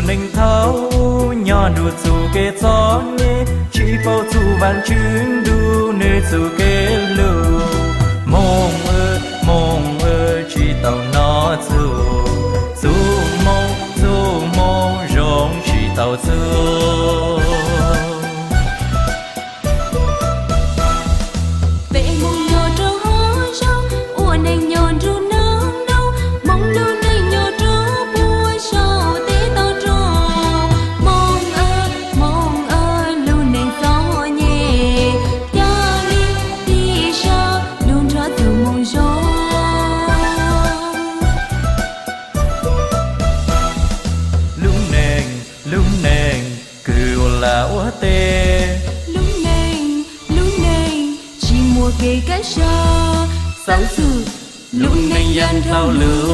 Neeg thaub nyob nrug txuj kev txom nyem, tsi paub txuj Vaajtswv nrug nwg txuj kev lug. Moog, moog, tsi tau nov txug, txuj moog, txuj moog zoo tsi tau txug. Peb moog nyob rua haav zoo, ua neej nyob nrug naag noog, moog lug neej nyob rua puag saum teb tog rua. Moog, moog, lug neej txom nyem, ca le tig sab lug nrhav txuj moog zoo. Lub neej, lub neej, kws ua laj ua teb. Lub neej, lub neej, tsi muaj kev kaib sab, xaav txug lub neej yaaj dhau lug.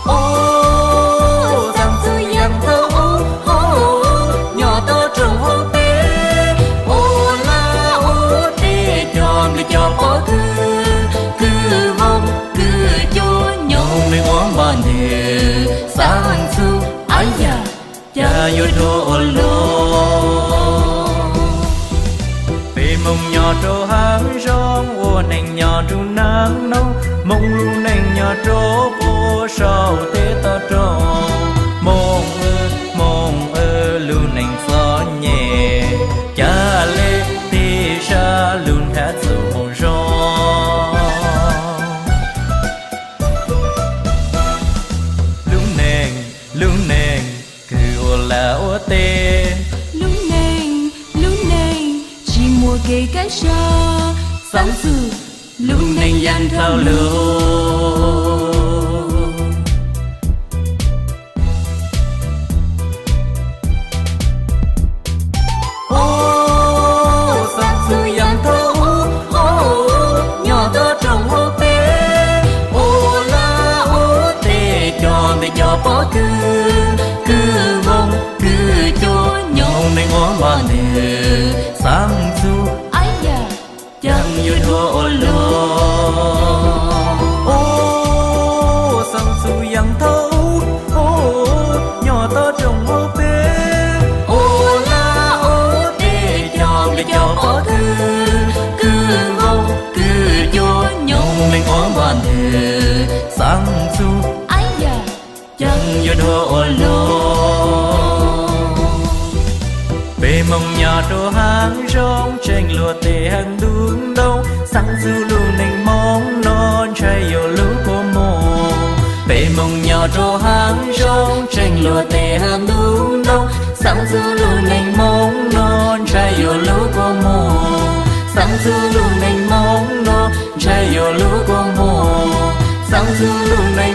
Ua xaav txug yaam thaum ub, nyob tau rooj hauv peb, ua laj ua teb cov nplej cov pob kws, kws voog kws cua nyoog neeg ua npoj nteg, xaav txug, a yam, ca yuav dua ua luaj. Peb moog nyob rua haav zoo, ua neej nyob nrug naag noog, moog lug neej nyob rua puag saum teb tog rua. Moog, moog, lub neej txom nyem, ca le tig sab lug nrhav txuj moog zoo. Lub neej, lub neej, kws ua laj ua teb. Lub neej, lub neej, tsi muaj kev kaib sab, xaav txug lub neej yaaj dhau lug. Ua xaav txug yaam thaum ub, nyob tau rooj hauv peb, ua laj ua teb cov nplej cov pob kws, kws voog kws cua nyoog neeg ua npoj nteg, xaav txug, a yam, ca yuav dua ua luaj. Ua xaav txug yaam thaum ub, nyob tau rooj hauv peb, ua laj ua teb cov nplej cov pob kws, kws voog kws cua nyoog neeg ua npoj nteg, xaav txug, a yam, ca yuav dua ua luaj. Peb moog nyob rua haav zoo, tseem luag teb haav ntuj ntoo, xaav txug lub neej moog no, ntshai yuav lub kua muag. Peb moog nyob rua haav zoo, tseem luag teb haav ntuj ntoo, xaav txug lub neej moog no, ntshai yuav lub kua muag. Xaav txug lub neej moog no, ntshai yuav lub kua muag. Xaav txug lub neej